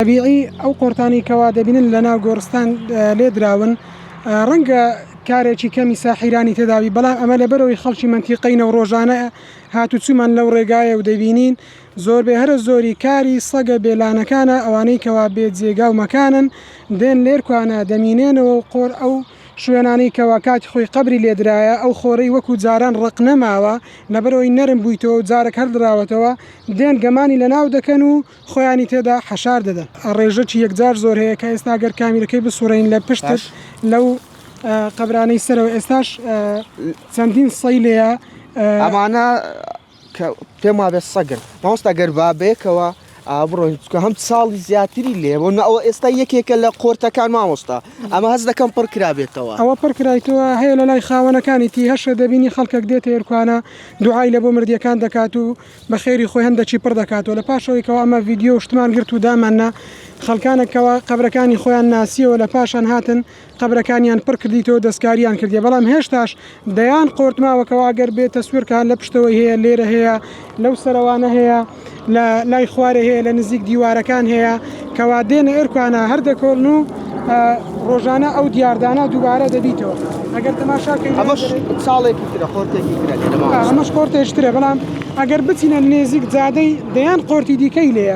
تەبیعی ئەو قۆرتانەی کەوا دەبینن لەناو گۆڕستان لێدراون ڕەنگە کارێکی کەمی ساحیرانی تێدابی بەڵام ئەمە لەبەرەوەی خەڵکی مەنتیقەینە و ڕۆژانە هاتوچومان لەو ڕێگایە و دەبینین زۆربەی هەرە زۆری کاری سەگە بێلانەکانە ئەوانەی کەوا بێ جێگا و مەکانن دێن لێرکوانە دەمینێنەوە و قۆر ئەو شوێنانەی کەوا کاتی خۆی قەبری لێدرایە ئەو خۆرەی وەکو جاران ڕەق نەماوە لەبەرەوەی نەرم بوویتەوە و جارێک هەڵدراوەتەوە دێن گەمانی لەناو دەکەن و خۆیانی تێدا حەشار دەدەن. ڕێژەکی یەکجار زۆر هەیە کە ئێستا گەر کامیرەکەی بسوڕێین لە پشتت لەو قەبرانەی سەرەوە ئێستاش چەندین سەی لێیە. ئەمانە کە پێم وابێت سەگن مامۆستا گەر با بەیەکەوە بڕۆین چونکە هەم ساڵی زیاتری لێ بۆ ئەوە ئێستا یەکێکە لە قۆرتەکان مامۆستا ئەمە هەست دەکەم پڕ کرابێتەوە. ئەوە پڕ کرایتەوە هەیە لە لای خاوەنەکانی تی هەشە دەبینی خەڵکەک دێتە ئێرکوانە دوعای لە بۆ مردیەکان دەکات و بە خێری خۆی هەندەکی پڕ دەکاتەوە لە پاشەوەی کەوا ئەمە ڤیدیۆ و شتمان گرت و دامان نا خەڵکانێک کەوا قەبرەکانی خۆیان ناسیەوە لە پاشان هاتن قەبرەکانیان پڕ کردیتەوە دەستکاریان کردیە بەڵام هێشتاش دەیان قۆرت ماوە کەوا گەر بێ تەسویر کە لە پشتەوەی هەیە لێرە هەیە لەو سەرەوانە هەیە لە لای خوارێ هەیە لە نزیک دیوارەکان هەیە کەوا دێنە ئێرکانە هەر دەکۆڵن و ڕۆژانە ئەو دیاردانە دووبارە دەبیتەوە ئەگەر تەماشا کەین ئەمەش ساڵێکی ترە قۆرتێکی ترە لێرە مامۆستا. ئەمەش قۆرتێکی ترە بەڵام ئەگەر بچینە نێزیک جادەی دەیان قۆرتی دیکەی لێیە.